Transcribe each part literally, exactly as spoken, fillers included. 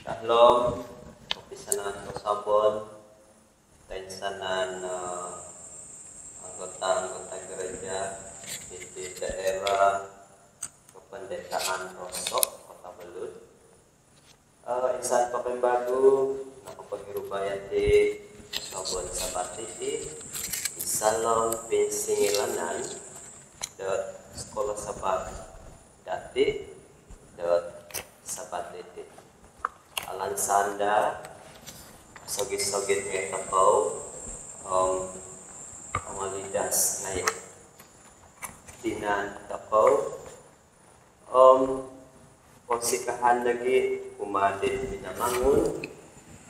Shalom, kopisanangan kosuabon, toinsanan, eh, anggota-anggota gereja di daerah Kependetaan Rosok, Kota Belud. Eh, insan po kembagu, nokopogiruba yati kosuabon Sabat diti, id saalom pinsingilaan dot Sekolah Sabat dati dot Sabat diti. Alansan do sogit-sogit ngai tokou, om, ongolidas ngai tinan tokou, om, kounsikahan nogi kumaa dit Minamangun,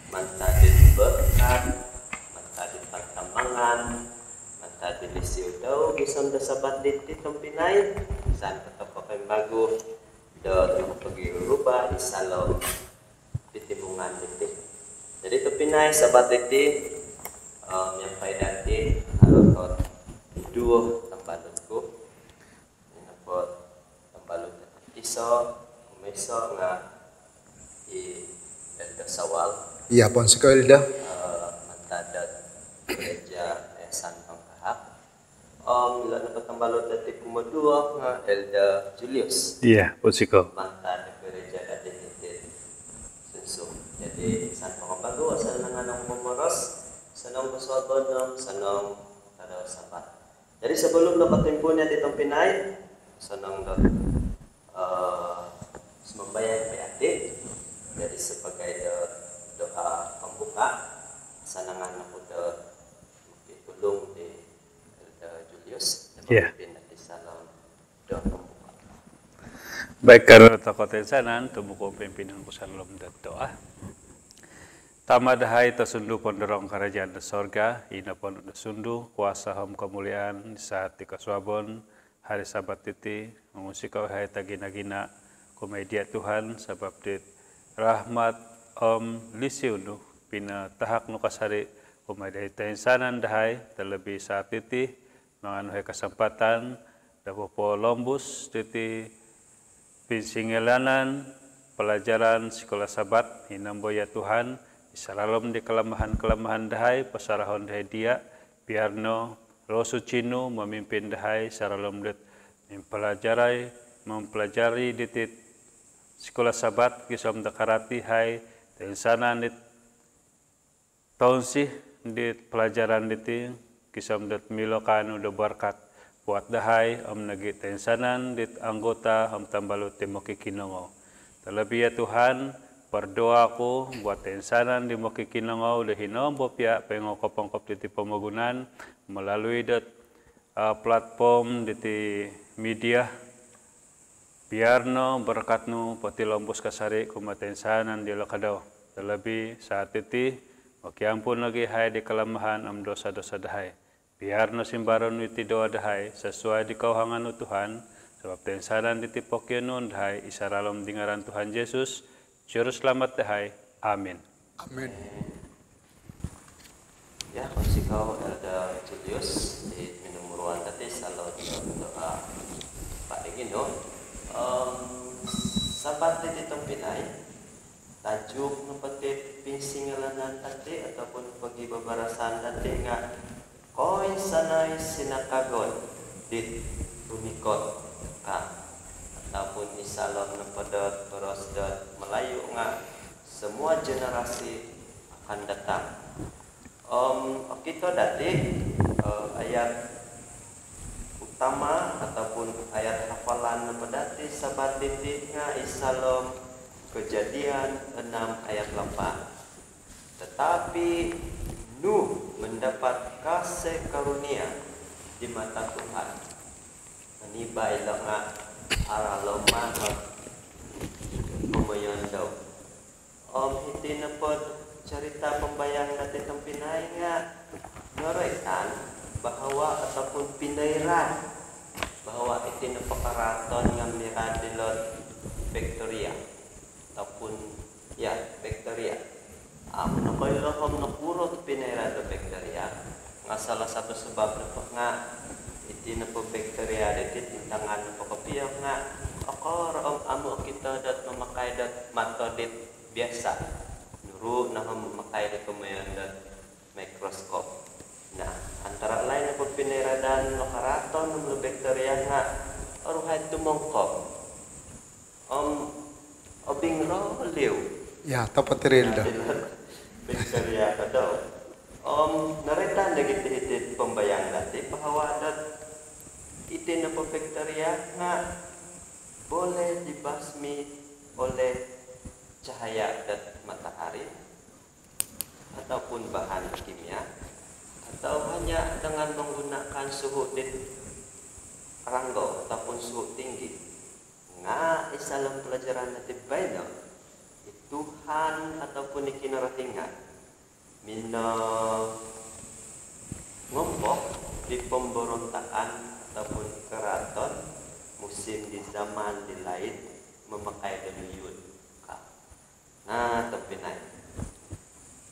mantad dit berkat, mantad dit pantamangan, mantad dit lisi dau gisom do Sabat diti tompinai, insan po tokou kembagu do nokopogiruba id saalom pitimungan diti. Jadi tompinai, Sabat diti, eh, miampai dati haro ot duo tambalut ku. Ino po tambalut dati iso, kumoiso nga i Elder Sawal. Iya, pounsikou Elder. Eh, mantad dot Gereja Yayasan Pangkahak. Om ilo nopo tambalut dati kumoduo nga Elder Julius. Iya, pounsikou. Mantad dot Gereja Adventist Sunsum. Jadi, insan po kembagu, asanangan oku momoros, osonong kosuabon om osonong tadau Sabat. Jadi, sebelum nokotimpuun yati tompinai, osonong do, eh, sumambayang po yati. Jadi, sebagai do, doa pembuka, asanangan oku do mokitulung di Elder Julius, iya, memimpin yati saalom doa pembuka. Baik, kanou tokou toinsanan, tumuku pimpinan ku saalom doa. Tama dahai tosundu, pondorong kerajaan do sorga, i noponuk do sundu kuasa om kemuliaan saat di kosuabon hari Sabat diti. Mongunsikou yahai togina-gina kumaa dia Tuhan, sabab dit rahmat om lisi nu pinatahak nu kasari kumaa dia toinsanan dahai, terlebih saat diti manganu yahai kesempatan do popolombus diti pinsingilaan pelajaran Sekolah Sabat. Inombo ya Tuhan, id saalom di kelemahan-kelemahan dahai, posarahon dahai dia, biar no Roh Suci nu memimpin dahai saalom dit mempelajari, mempelajari diti Sekolah Sabat, gisom do karati yahai toinsanan dit tounsi di pelajaran diti, gisom dot milo kaanu do berkat buat dahai om nogi toinsanan dit anggota om tambalut di mokikinongou. Terlebih ya Tuhan, berdoa oku buat toinsanan di mokikinongou do hinombo pia poingongkop-ongkop diti pomogunan melalui dot, eh, platform diti media. Biar no berkat nu potilombus kasari kumaa toinsanan diolo ka dau. Terlebih saat diti, mokiampun nogi yahai di kelemahan om dosa-dosa dahai. Biar no simbaron nu iti doa dahai sesuai di kouhangan nu Tuhan, sabab toinsanan diti pokionuon dahai id saalom di ngaran Tuhan Yesus, Juruselamat dahai. Amin. Amin. Ya, pounsikou Elder Julius di minomuruan dati saalom doa padi gino. Om, Sabat diti tompinai, tajuk nopo dit pinsingilaan dati ataupun pogibabarasan dati nga Koinsanai Sinakagon dit Rumikot, ka. Ataupun id saalom nopo dot boros dot Melayu nga Semua Generasi Akan Datang. Om okito dati, eh, ayat utama ataupun ayat hafalan nopo dati Sabat diti nga id saalom Kejadian enam ayat lapan. Tetapi Nuh mendapat kasih karunia di mata Tuhan. Moniba ilo nga aralom ot komoyon dau. Om iti nopo cerita pembayang dati tompinai nga noroitan bahawa ataupun pinoirad bahawa iti nopo karaatan nga mirad dilo bakteria. Ataupun, ya, bakteria. Amu nokoilo om nokuro tu pinoirad do bakteria. Nga salah satu sebab nopo nga iti nopo bakteria diti intangan nopo kopio nga okoro om amu okito dot mamakai dot mato dit biasa. Nuru no om mamakai do komoyon do mikroskop. Nah, antara lain nopo pinoiradan do karaaton om bakteria nga oruhai tumongkop om obingroliu. Ya, otopot iri, Elder. Bakteria ka dau. Om noroitan nogi iti id pembayang dati bahawa dot iti nopo bakteria nga boleh dibasmi oleh cahaya dot matahari ataupun bahan kimia atau hanya dengan menggunakan suhu di ranggau ataupun suhu tinggi. Nga id saalom pelajaran dati baino, i Tuhan ataupun i Kinorohingan minongompok di pemberontakan ataupun karaaton musim di zaman di laid mamakai do miyun ka. Nah, tompinai,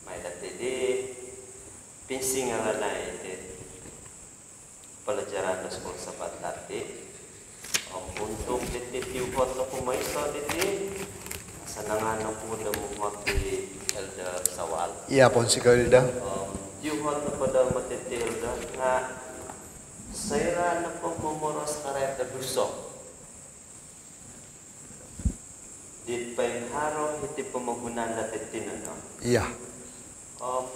mai dati di pinsingilaan diti pelajaran do Sekolah Sabat dati. Om untuk diti tiuhot do kumoiso diti, asanangan oku do muhot di Elder Sawal. Ya, pounsikou, Elder. Om tiuhot nopo do mantad diti, Elder, nga soira nopo momoros karait do duso dit poinharo hiti pomogunan dati tinondo. Ya. Om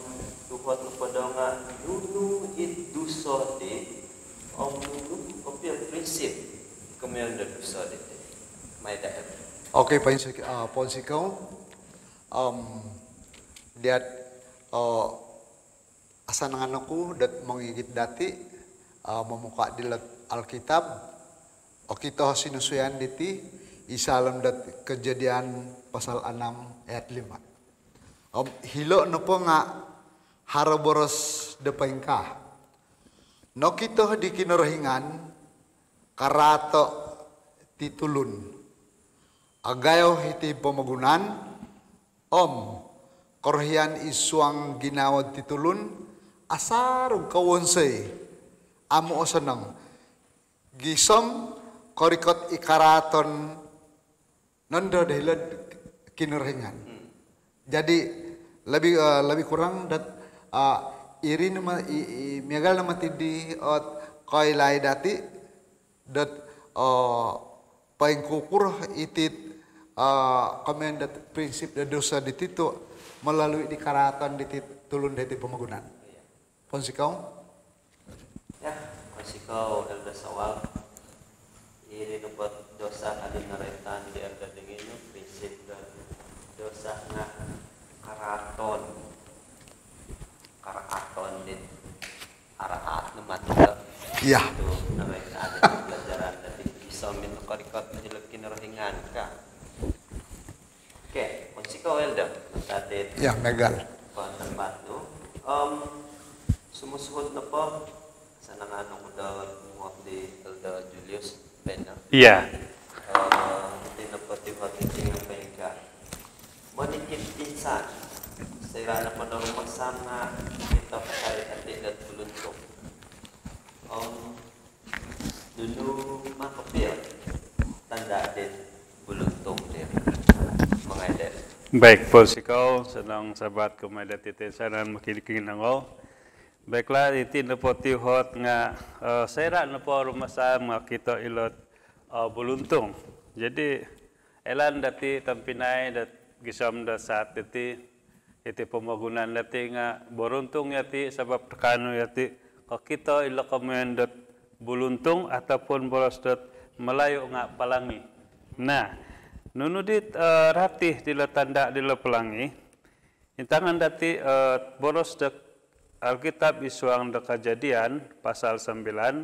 tuhot nopo dau nga nunu it duso di, om nunu kopio prinsip komoyon do duso diti. Mai dahai. Okey, pounsikou, ah, pounsikou. Om diat, oh, asanangan oku dot mongigit dati, ah, momuka dilot Alkitab, okito sinusuyan diti, id saalom dot Kejadian pasal enam ayat lima. Om hilo nopo nga haro boros do poingkaa. Nokito di Kinorohingan karaato ti tulun agayo hiti pomogunan, om korohian id suang ginawo ti tulun asaru kowonsoi, amu osonong, gisom korikot i karaaton nondo do hilo'd Kinorohingan. Hmm. Jadi lebih, eh, lebih kurang dot, eh, iri no ma-, i, i, miagal no mantad di ot koilai dati dot, eh, poingkukuro iti, eh, komoyon dot prinsip do duso diti tu melalui di karaaton diti tulun diti pomogunan. Pounsikou. Ya, pounsikou Elder Sawal. Iri nopo duso ka di noroitan di Elder dinginu, prinsip do duso nga karaaton. Karaaton di araat no mantad. Ya. Itu noroitan di pelajaran dati, gisom minokorikot no hilo'd Kinorohingan ka. Okey, pounsikou Elder. Mantad di, ya, miagal, pendapat nu. Om sumusuhut nopo, asanangan oku do muhot di Elder Julius Bena. Ya. Eh, iti nopo tiuhot diti nga poingkaa. Monikid insan, soira nopo do rumasam nga okito kasari dati dot buluntung. Om nunu ma kopio tanda dit buluntung diri? Mangai diri. Baik, pounsikou, osonong Sabat kumaa dati toinsanan mokinongou. Baiklah, iti nopo tiuhot nga, eh, soira nopo rumasam nga okito ilot, eh, buluntung. Jadi, oilaan dati tompinai dot gisom do saat diti, iti pomogunan dati nga beruntung yati sabab kaanu yati kokito ilo komoyon dot buluntung ataupun boros dot Melayu nga pelangi. Nah, nunu dit, eh, rati dilo tanda dilo pelangi? Intangan dati, eh, boros dot Alkitab id suang do Kejadian pasal sembilan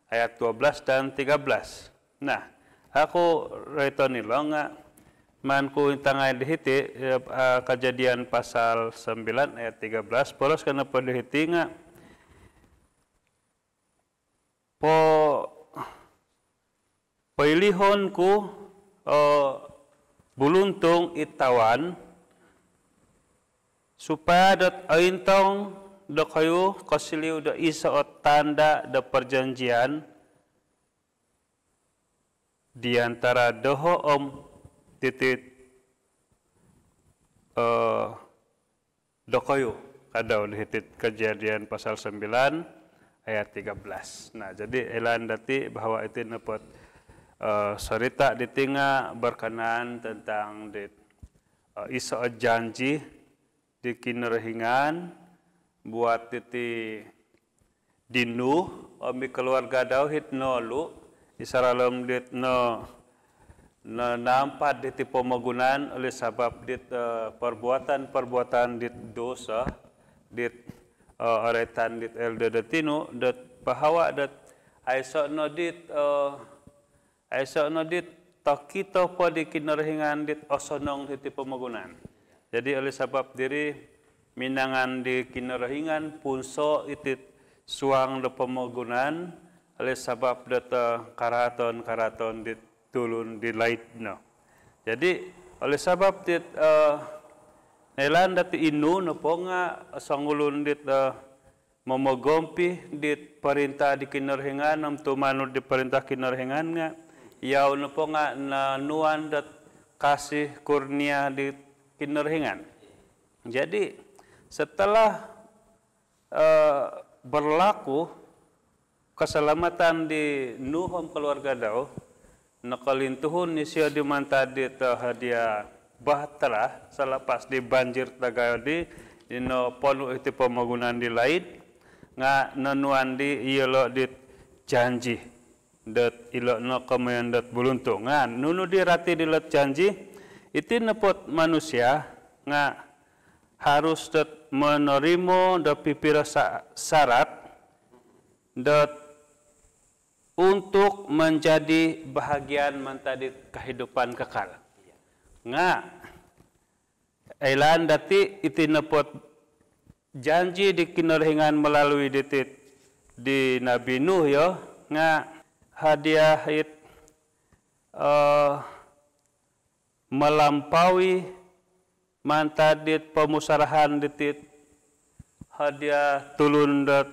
ayat dua belas dan tiga belas. Nah, oku roiton ilo nga maan ku intangai di hiti, eh, Kejadian pasal sembilan ayat tiga belas, boros ka nopo di hiti nga, po-, poilihon ku, eh, buluntung id tawan, supaya dot ointong dokoyu kosiliu do iso o tanda do perjanjian di antara doho om diti eh, dokoyu, kadau di hiti'd Kejadian pasal sembilan ayat tiga belas. Nah, jadi oilaan dati bahawa iti nopo't, eh, sorita diti nga berkenaan tentang di, eh, iso janji di Kinorohingan buat diti di Nuh om i keluarga dau hit nolu, i saralom dit no, no naampad diti pomogunan oleh sabab dit, eh, perbuatan-perbuatan dit dosa, dit, eh, oroitan dit elder dot tinu, dot bahawa dot aiso no dit, eh, aiso no dit tokito po di Kinorohingan dit osonong hiti pomogunan. Jadi oleh sabab diri minangan di Kinorohingan punso itit suang do pomogunan oleh sabab dot, eh, karaaton-karaaton dit tulun di laid no. Jadi oleh sabab dit, eh, noilaan dati i Nuh nopo nga songulun dit, eh, momogompi dit perintah di Kinorohingan om tumanud di perintah Kinorohingan nga yau nopo nga nonuan dot kasih kurnia di Kinorohingan. Jadi setelah, eh, berlaku keselamatan di Nuh om keluarga dau, nokolintuhun isio di mantad dit, eh, hadiah bahtera selepas di banjir tagayo di, di noponu iti pomogunan di laid, nga nonuan di iyolo dit janji dot ilo no komoyon dot buluntung. Nga nunu di rati dilot janji, iti nopo't manusia nga harus dot menerima do pipiro sa-, syarat dot untuk menjadi bahagian mantad di kehidupan kekal. Nga oilaan dati iti nopo't janji di Kinorohingan melalui ditit di Nabi Nuh yo, nga hadiah it, eh, melampaui mantad dit pomusarahan ditit hadiah tulun dot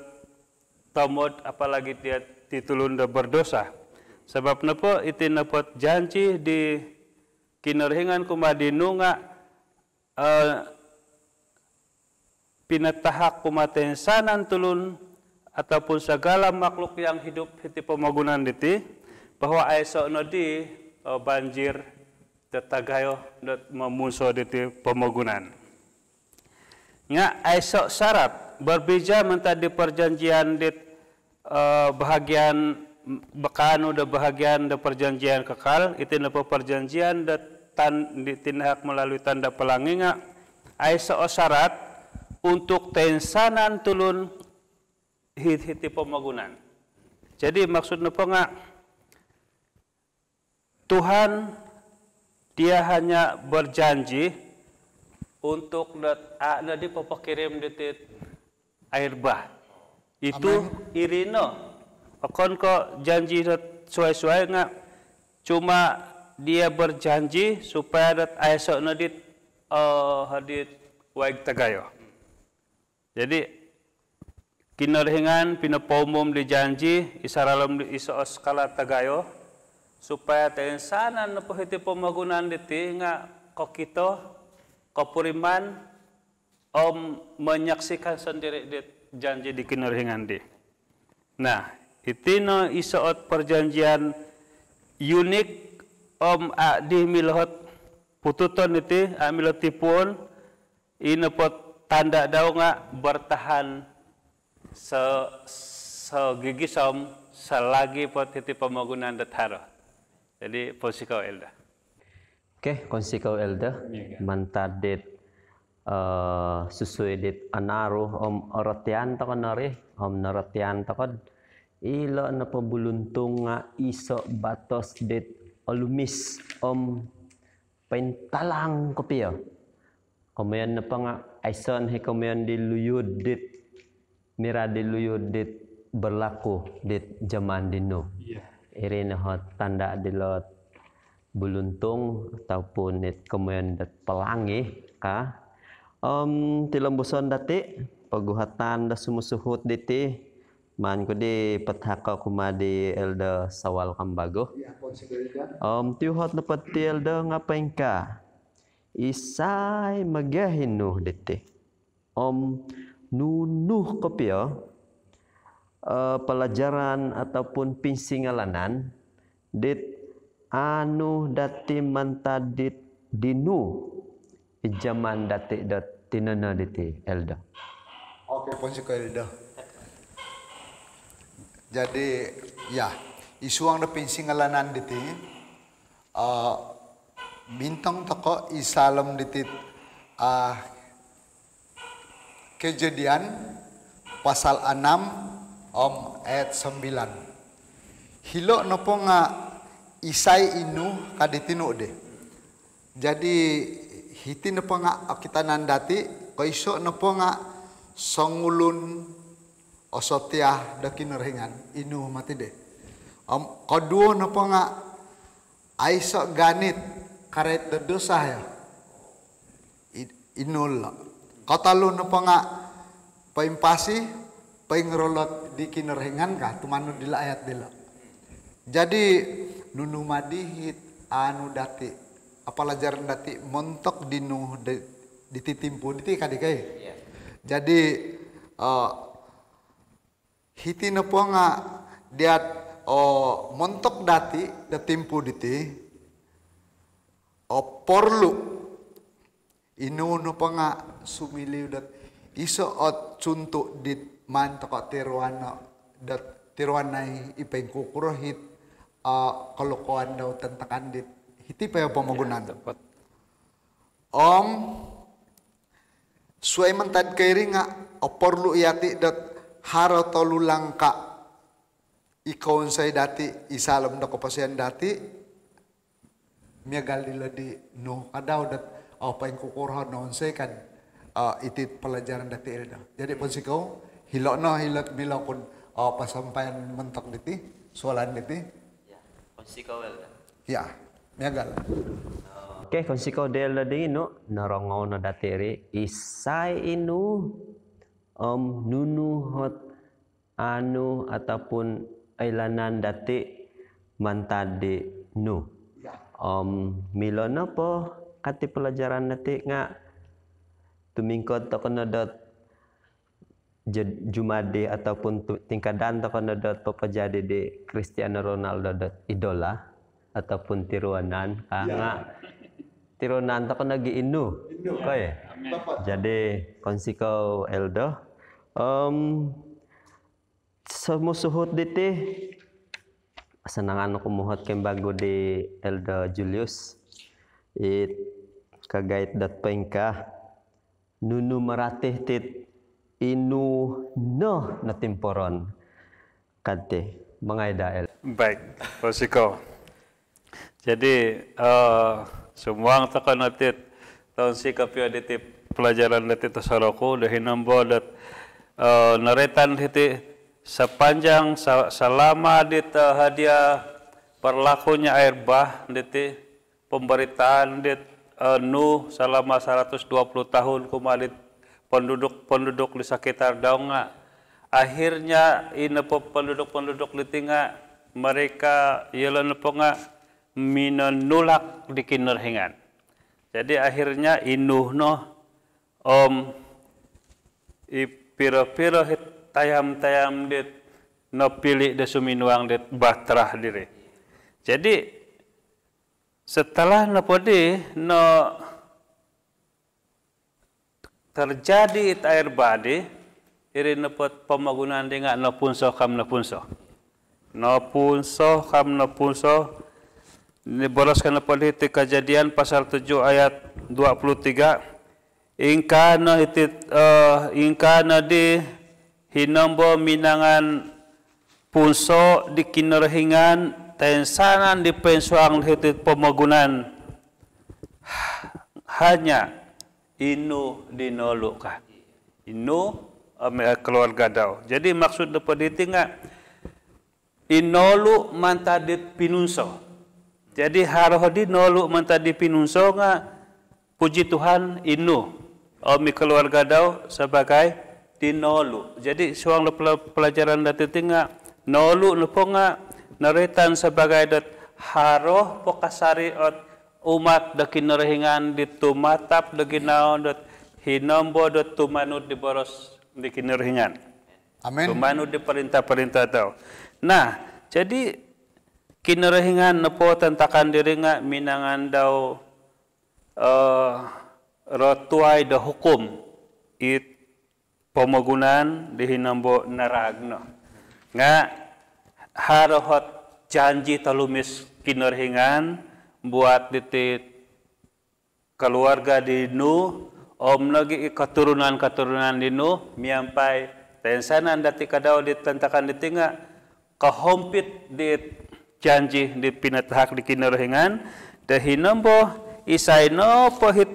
tomod, apalagi dia ti tulun dot berdosa. Sabab nopo iti nopo't janji di Kinorohingan kumaa di Nuh nga, eh, pinatahak kumaa toinsanan tulun ataupun segala makhluk yang hidup hiti pomogunan diti, bahawa aiso no di, eh, banjir dot tagayo dot momunso diti pomogunan. Nga aiso syarat, berbeza mantad di perjanjian dit, eh, bahagian, bekaanu do bahagian do perjanjian kekal, iti nopo perjanjian do tan-, di tinahak melalui tanda pelangi nga aiso syarat untuk toinsanan tulun hit-, hiti pomogunan. Jadi maksud nopo nga Tuhan, Dia hanya berjanji untuk dot, a, no di popokirim ditit air bah. Itu iri no. Okon ko janji dot suai-suai nga, cuma Dia berjanji supaya dot aiso no dit, eh, dit waig tagayo. Jadi Kinorohingan pinopoumum di janji i saralom di iso o skala tagayo, supaya toinsanan nopo hiti pomogunan diti nga kokito, kopuriman, om menyaksikan sendiri di janji di Kinorohingan di. Nah, iti no iso ot perjanjian unik om a di milo ot pututon iti, a milo tipuon, i nopo tanda dau nga bertahan se-, segigisom selagi po hiti pomogunan dot haro. Jadi, pounsikou, Elder. Okey, pounsikou, Elder. Iya, kan. Mantad dit, eh, susui dit anaru om orotian tokou nori, om norotian tokou, ilo nopo buluntung nga iso batos dit olumis om pointalang kopio. Komoyon nopo nga aiso no i komoyon di luyud dit, mirad di luyud dit berlaku dit zaman di Nuh. Iya. Iri no ot tanda dilo ot buluntung ataupun it komoyon dot pelangi ka. Om tilombuson dati, poguhatan do sumusuhut diti, maan ku di patahako kumaa di Elder Sawal Kambagu. Iya, pounsikou, Elder. Om tiuhot nopo ti, Elder, nga poingkaa isai ma gia i Nuh diti. Om nunu kopio, eh, pelajaran ataupun pinsingalanan dit aanu dati mantad dit di Nuh id zaman dati dot tinono diti, Elder. Okey, pounsikou Elder. Jadi, ya, id suang do pinsingalanan diti, eh, mintong tokou id saalom diti, eh, Kejadian pasal enam om ayat sembilan. Hilo nopo nga isai i Nuh ka di tinu di. Jadi, hiti nopo nga okitanan dati, koiso nopo nga songulun osotia do Kinorohingan, i Nuh moti di. Om koduo nopo nga aiso ganit karait do dosa ya. I-, i Nuh lo. Kotolu nopo nga poimpasi, poingrolot di Kinorohingan ka, tumanud dilo ayat dilo. Jadi, nunu ma di it aanu dati, pelajaran dati montok di Nuh di, diti timpu diti ka di kai. Iya. Jadi, eh, hiti nopo nga diat, o, montok dati do timpu diti, o, porlu i Nuh nopo nga sumiliu dot iso ot cuntu dit maan tokou tiruano dot tiruanai i poingkukuro it, eh, kolokoan dau tantakan dit hiti po pomogunan. Ya, tepat. Om suai mantad ko iri nga, o, porlu yati dot haro tolu langka i kowonsoi dati id saalom do koposion dati, miagal dilo di Nuh ka dau dot, o, poingkukuro nowonsoi ka, o, iti pelajaran dati iri do. Jadi pounsikou, hilo no, hilo milo ku, o, pasampaian montok diti, soalan diti. Ya, pounsikou, Elder. Ya, miagal. Okey, pounsikou di Elder di Nuh, norongou no dati iri, isai i Nuh, om nunu ot aanu ataupun oilaan dati mantad di Nuh. Ya. Om milo nopo ka ti pelajaran dati nga tumingkod tokou no dot jed-, jumadi ataupun tu-, tingkadan tokou no dot popojadi di Cristiano Ronaldo dot idola ataupun tiruanan ka. Ya. Nga tiruanan tokou nogi i Nuh. I Nuh. Koi. Amin. Tepat. Jadi, pounsikou Elder. Om, sumusuhut diti, asanangan oku muhot kembagu di Elder Julius. It kagait dot poingkaa, nunu marati tit i Nuh no notimpuron ka ti, mangai da, Elder. Baik, pounsikou. Jadi, eh, sumuang tokou no tit, tounsi kopio diti pelajaran diti tosoroku, do hinombo dot, eh, noroitan hiti sepanjang sa-, selama dit, eh, hadiah berlakunya air bah diti, pemberitaan dit, eh, Nuh selama seratus dua puluh tahun kumaa dit penduduk-penduduk di sekitar dau nga, akhirnya i nopo penduduk-penduduk diti nga mereka, yolo nopo nga minonulak di Kinorohingan. Jadi akhirnya i Nuh no, om, i piro-piro it tayam-tayam dit nopili do suminuang dit bahtera diri. Jadi setelah nopo di no terjadi it air bah di, iri nopo pomogunan di nga nopunso kam nopunso. Nopunso kam nopunso. Niboros ka nopo di hiti Kejadian pasal tujuh ayat dua puluh tiga. Ingkaa no hiti, eh, ingkaa no di hinombo minangan punso di Kinorohingan toinsanan di poinsuang hiti pomogunan. Hanya i Nuh di nolu ka. I Nuh, om, eh, keluarga dau. Jadi maksud nopo diti nga i nolu mantad dit pinunso. Jadi haro di nolu mantad di pinunso nga, puji Tuhan, i Nuh om i keluarga dau sebagai di nolu. Jadi suang do pela-, pelajaran dati ti nga nolu nopo nga noroitan sebagai dot haro po kasari ot umat do Kinorohingan di tumatap do ginawo dot hinombo dot tumanud di boros di Kinorohingan. Amin. Tumanud di perintah-perintah dau. Nah, jadi Kinorohingan nopo tantakan diri nga minangandau eh, rotuai do hukum it pomogunan di hinombo naraag no. Nga haro ot janji tolumis Kinorohingan buat diti keluarga di Nuh, om nogi i keturunan-keturunan di Nuh, miampai toinsanan dati ka dau di tantakan diti nga kohompit di janji di pinatahak di Kinorohingan, do hinombo isai nopo it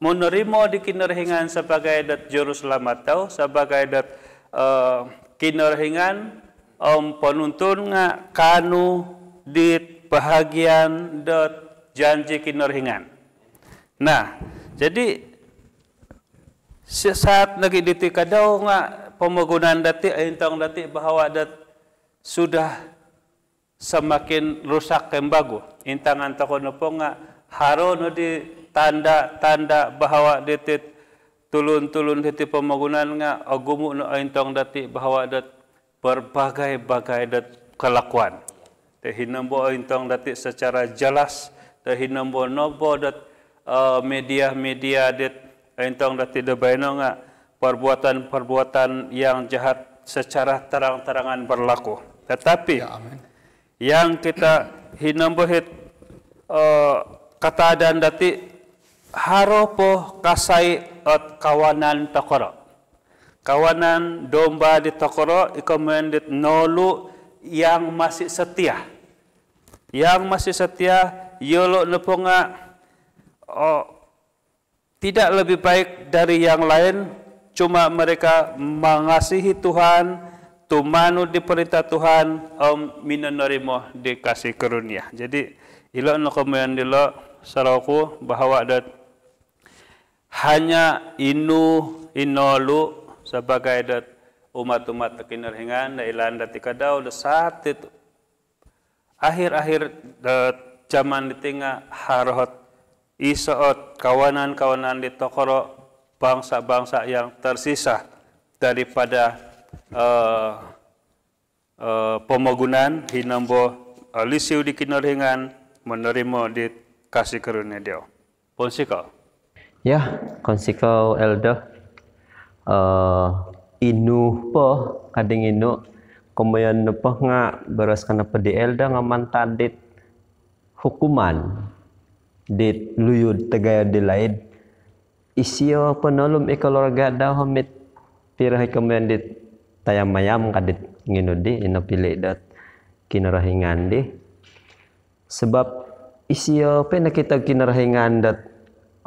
monorimo di Kinorohingan sabaagi dot juruselamat dau, sabaagi dot eh, Kinorohingan, om ponuntun nga kaanu di bahagian dot janji Kinorohingan. Nah, jadi saat nogi diti ka dau nga pomogunan dati, intong dati bahawa dot sudah semakin rusak kembagu. Intangan tokou nopo nga haro no di tanda-tanda bahawa diti tulun-tulun diti pomogunan nga ogumu no intong dati bahawa dot berbagai-bagai dot kelakuan. Do hinombo intong dati secara jelas, do hinombo nopo dot eh, media-media dit intong dati do baino nga perbuatan-perbuatan yang jahat secara terang-terangan berlaku. Tetapi Ya, amin. yang kita hinombo it eh, kataadan dati haro po kasai ot kawanan tokoro. Kawanan domba di tokoro, i komoyon dit nolu yang masih setia. Yang masih setia, yolo nopo nga oh, tidak lebih baik dari yang lain, cuma mereka mengasihi Tuhan, tumanud di perintah Tuhan, om minonorimo di kasih karunia. Jadi, ilo no komoyon dilo, saudaraku, bahawa dot hanya i Nuh, i nolu, sabaagi dot umat-umat Kinorohingan, do ilaan dati ka dau, do saat it akhir-akhir do zaman diti nga haro ot iso ot kawanan-kawanan di tokoro, bangsa-bangsa yang tersisa daripada eh, eh, pomogunan, hinombo eh, lisi di Kinorohingan, monorimo di kasih karunia diau. Pounsikou. Ya, pounsikou Elder. Eh, i Nuh po, ka di nginu, komoyon nopo nga boros ka nopo di Elder nga mantad dit hukuman dit luyud tagayo di laid. Isio po nolu om i keluarga dau om it piro i komoyon dit tayam-ayam ka dit nginu di, i nopili dot Kinorohingan di. Sebab isio po nokito Kinorohingan dot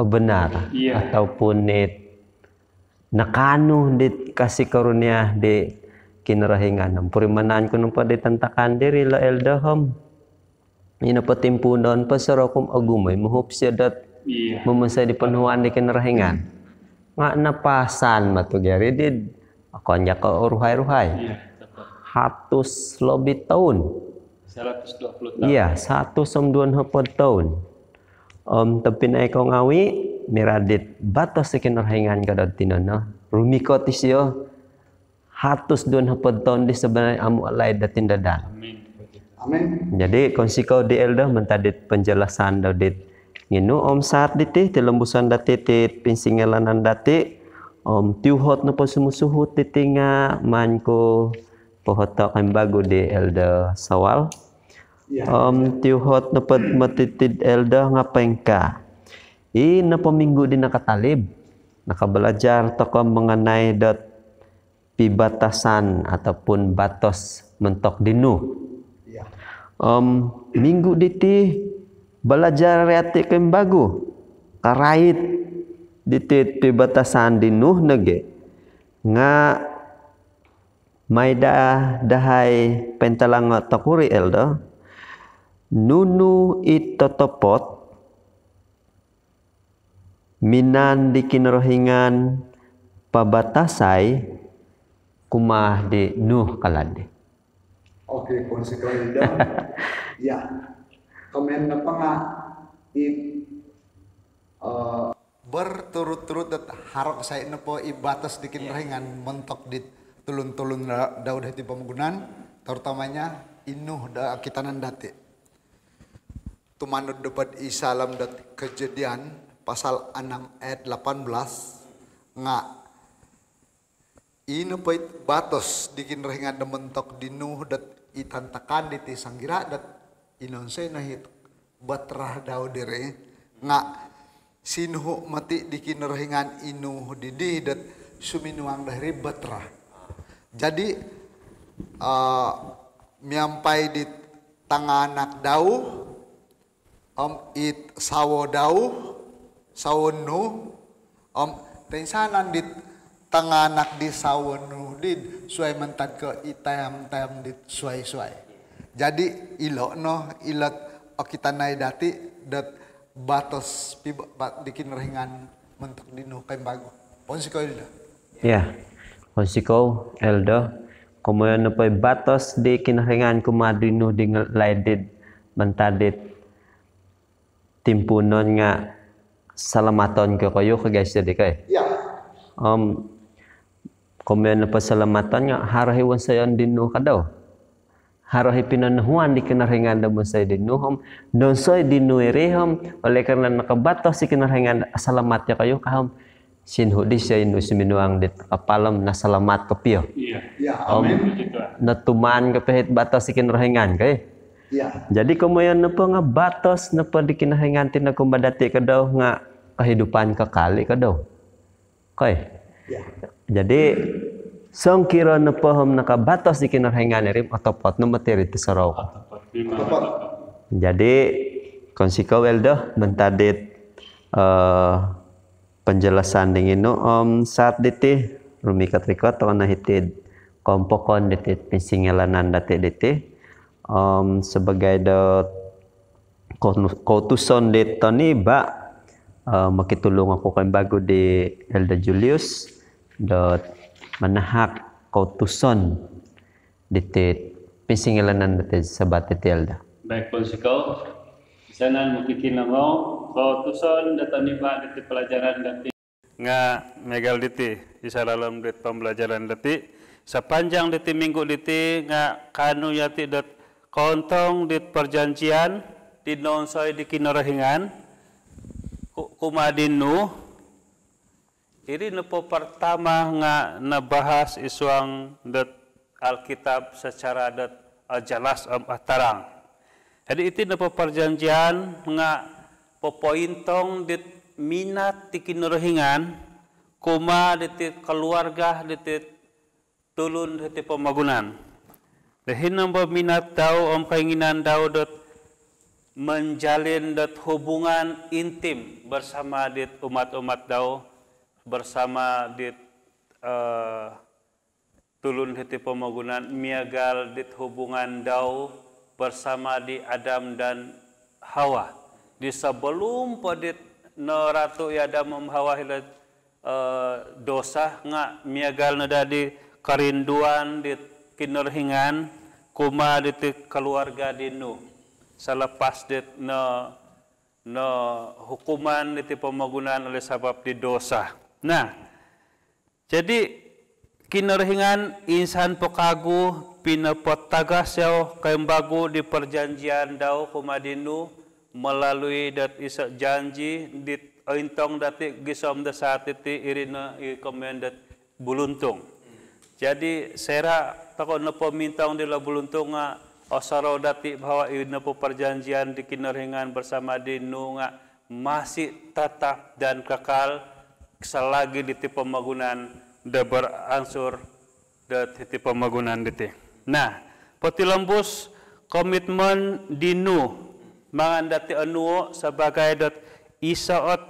benar Ya. ataupun it nakaanu dit kasih karunia di Kinorohingan. Om purimanan ku nopo di tantakan diri lo Elder om, i nopo timpuunon po, saudaraku, om ogumu i muhup isio dot Iya. momonsoi di ponuhuan di Kinorohingan. Nga napasan matu gari di, okon ko oruhai-ruhai. Iya, tepat. Hatus lobi toun. Seratus dua puluh tahun. Iya, satus om duo nohopod toun. Om tobpinai kou ngawi, miradit batos di Kinorohingan ka dot tinono. Rumikot isio hatus duo nohopod toun di sebenarnya amu alaid do tindadan. Amin. Amin. Jadi, pounsikou di Elder mantad dit penjelasan dau dit nginu. Om saat diti, tilombuson dati ti pinsingilaan dati. Om tiuhot nopo sumusuhut diti nga maan ku pohoto kembagu di Elder Sawal. Ya. Om tiuhot nopo moti dit Elder nga poingkaa. I nopo minggu di nakatalib, nakabalajar tokou mengenai dot pibatasan ataupun batos montok di Nuh. Ya. Om minggu diti balajar yati kembagu karait diti pibatasan di Nuh nogi. Nga maai da dahai pointalango tokuri, Elder. Nunu it totopot minaan di Kinorohingan pabatasai kumaa di Nuh kaladi. Okey, pounsikou Elder. Ya. Komoyon nopo nga it turut-turut dot haro kasai nopo i batos di Kinorohingan montok di tulun-tulun da-, dau do hiti pomogunan, terutamanya i Nuh do kitanan dati. Tumanud do pod i saalom dot Kejadian pasal enam ayat lapan belas nga i nopo it batos di Kinorohingan do montok di Nuh dot i tantakan diti sanggira dot inonsoi no it bahtera dau diri nga sinuhu moti di Kinorohingan i Nuh didi dot suminuang do hiri bahtera. Jadi, eh, miampai di tanganak dau, om it sawo dau, sawo Nuh, om toinsanan dit tanganak di sawo Nuh did suai mantad ko i tayam-tayam dit suai-suai. Jadi ilo no, ilo okitanai dati dot batos piba-, ba-, di Kinorohingan montok di Nuh kembagu. Pounsikou, Elder. Ya, pounsikou, Elder. Komoyon nopo i batos di Kinorohingan kumaa di Nuh di nge-, laid did mantad dit timpuunon nga salamaton ko koyu ka, guys, jadi kai. Ya. Om komoyon nopo salamaton nga haro i wonsoyon di Nuh ka dau. Haro i pinonuhuan di Kinorohingan do wonsoi di Nuh om, wonsoi di Nuh iri om, oleh kerana nakabatos i Kinorohingan asalamat ya koyu ka om, sinuhu disio i Nuh suminuang dit kapal om nasalamat kopio. Iya. Ya, om amin. Puji Tuhan. Notumaan kopio it batos di Kinorohingan kai. Ya. Jadi komoyon nopo nga batos nopo di Kinorohingan ti no kumaa dati ka dau nga kehidupan kekal i ka dau. Kai. Ya. Jadi songkuro nopo om nakabatos di Kinorohingan iri, otopot no moti iri ti sorou. Otopot. Memang otopot. Otopot. Jadi pounsikou, Elder, mantad dit, eh, penjelasan dinginu, om saat diti rumikot-rikot tokou no hiti'd kompokon diti pinsingilaan dati diti. Om sebagai dot koutuson dit toniba, eh, mokitulung oku kembagu di Elder Julius dot manahak koutuson diti pinsingilaan diti Sabat diti, Elder. Baik, pounsikou. Di sana mokikinongou koutuson do toniba diti pelajaran dati. Nga miagal diti, id saralom dit pembelajaran dati, sepanjang diti minggu diti nga kaanu yati dot koontong dit perjanjian di nowonsoi di Kinorohingan ku-, kumaa di Nuh. Iri nopo pertama nga nabahas id suang dot Alkitab secara dot, eh, jelas om, eh, terang. Jadi iti nopo perjanjian nga popointong dit minat di Kinorohingan kumaa diti keluarga diti tulun hiti pomogunan. Di hino nopo minat dau om keinginan dau dot menjalin dot hubungan intim bersama dit umat-umat dau, bersama dit, eh, tulun hiti pomogunan, miagal dit hubungan dau bersama di Adam dan Hawa. Di sebelum po dit noratu i Adam om Hawa hilo, eh, dosa nga miagal no daa di kerinduan dit Kinorohingan kumaa diti keluarga di Nuh. Selepas dit no, no hukuman diti pomogunan oleh sebab di dosa. Nah, jadi, Kinorohingan insan po kagu pinopotagas yau kembagu di perjanjian dau kumaa di Nuh melalui dot iso janji dit ointong dati gisom do saat iti, iri no i komoyon dot buluntung. Jadi, soira tokou nopo mintong dilo buluntung nga osorou dati bahawa iri nopo perjanjian di Kinorohingan bersama di Nuh nga masih tetap dan kekal selagi diti pomogunan do beransur do hiti pomogunan diti. Nah, potilombus komitmen di Nuh mangan dati onuo sebagai dot iso ot,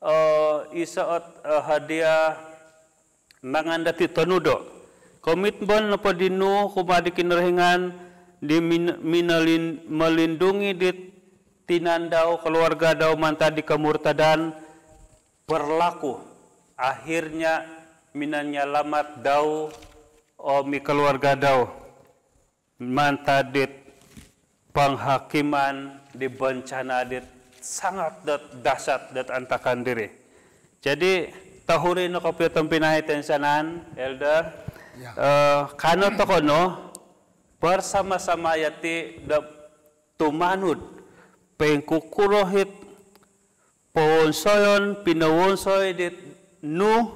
eh, iso ot, eh, hadiah mangan dati tonudo. Komitmen nopo di Nuh kumaa di Kinorohingan di min-, minolin-, melindungi di tinan dau, keluarga dau mantad di kemurtadan berlaku. Akhirnya minanyalamat dau om i keluarga dau mantad dit penghakiman di bencana dit sangat dot dahsyat dot antakan diri. Jadi, tohuri no kopio tompinai toinsanan, Elder. Ya. Eh, kanou tokou no bersama-sama yati do tumanud poingkukuro it powonsoyon, pinowonsoi dit Nuh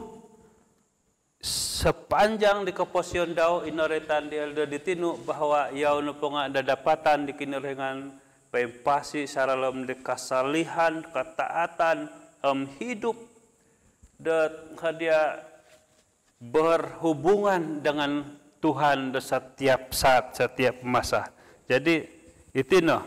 sepanjang di koposion dau. Inoroitan di Elder di tinu bahawa yau nopo nga dadapatan di Kinorohingan poimpasi saralom di kasalihan, ketaatan, om hidup do dia berhubungan dengan Tuhan do setiap saat, setiap masa. Jadi, iti no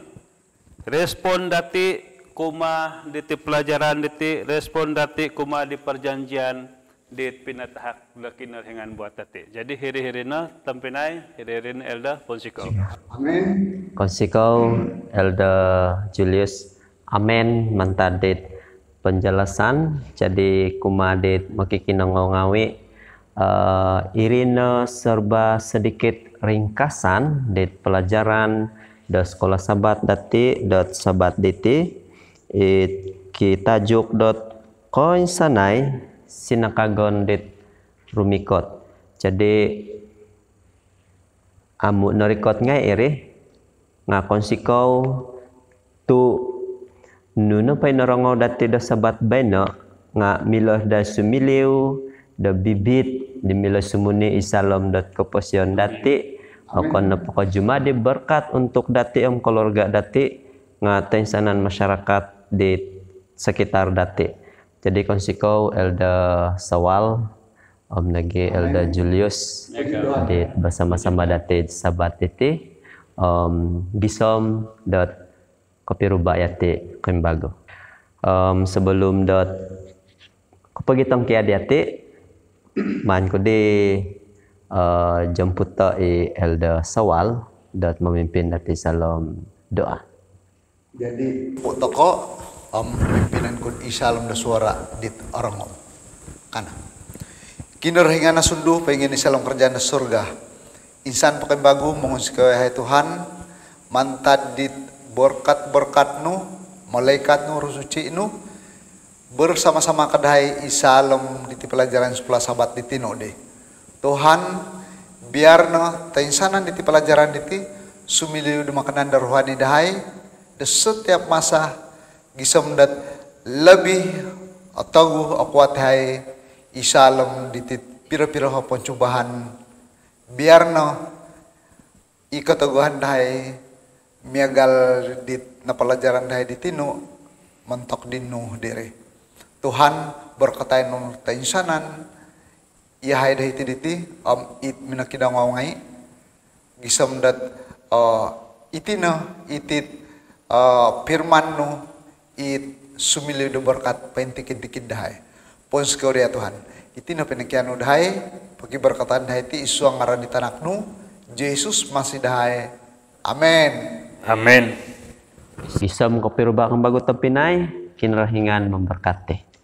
respon dati kumaa diti pelajaran diti, respon dati kumaa di perjanjian di pinatahak do Kinorohingan buat dati. Jadi, hiri-hiri no tompinai, hiri-hiri no Elder, pounsikou. Amin. Pounsikou, Elder Julius. Amin, mantad dit penjelasan. Jadi, kumaa dit mokikinongou ngawi, eh, iri no serba sedikit ringkasan dit pelajaran do Sekolah Sabat dati dot Sabat diti, it kitajuk dot koinsanai sinakagon dit rumikot. Jadi, amu norikot ngai iri, nga pounsikou tu nunu po i norongou dati do Sabat baino nga milo daa sumiliu do bibit di milo sumuni id saalom dot koposion dati. Okon nopo ko cuma di berkat untuk dati om keluarga dati, nga toinsanan masyarakat di sekitar dati. Jadi, pounsikou Elder Sawal om nogi Elder Julius di bersama-sama dati Sabat diti, om gisom dot kopiruba yati kembagu. Om sebelum dot kopogitongkiad yati, maan ku di, eh, jemputo i Elder Sawal dot memimpin dati saalom doa. Jadi, pu tokou om pimpinon ku id saalom do suara dit orongou. Kanou. Kinorohingan asundu poingion id saalom kerajaan do surga. Insan po kembagu mongunsikou yahai Tuhan, mantad dit berkat-berkat nu, malaikat nu, Roh Suci nu, bersama-sama ko dahai id saalom diti pelajaran Sekolah Sabat di tinu di. Tuhan, biar no toinsanan diti pelajaran diti sumiliu do makanan do rohani dahai do setiap masa, gisom dot lebih otoguh, okuat dahai id saalom diti piro-piro pencubaan. Biar no i kotoguhan dahai miagal dit napalajaran dahai di tinu montok di Nuh diri. Tuhan, berkatai no toinsanan yahai do hiti diti om it minokinongou ngai, gisom dot, eh, iti no, it it, eh, firman nu it sumiliu do berkat pointikid-tikid dahai. Pounsikou dia Tuhan. Iti no pinokianu dahai, pokiberkatan dahai ti id suang ngaran di Tanak nu, Jesus Masihi dahai. Amin. Amin. Gisom kopiruba kembagu tompinai, Kinorohingan memberkati.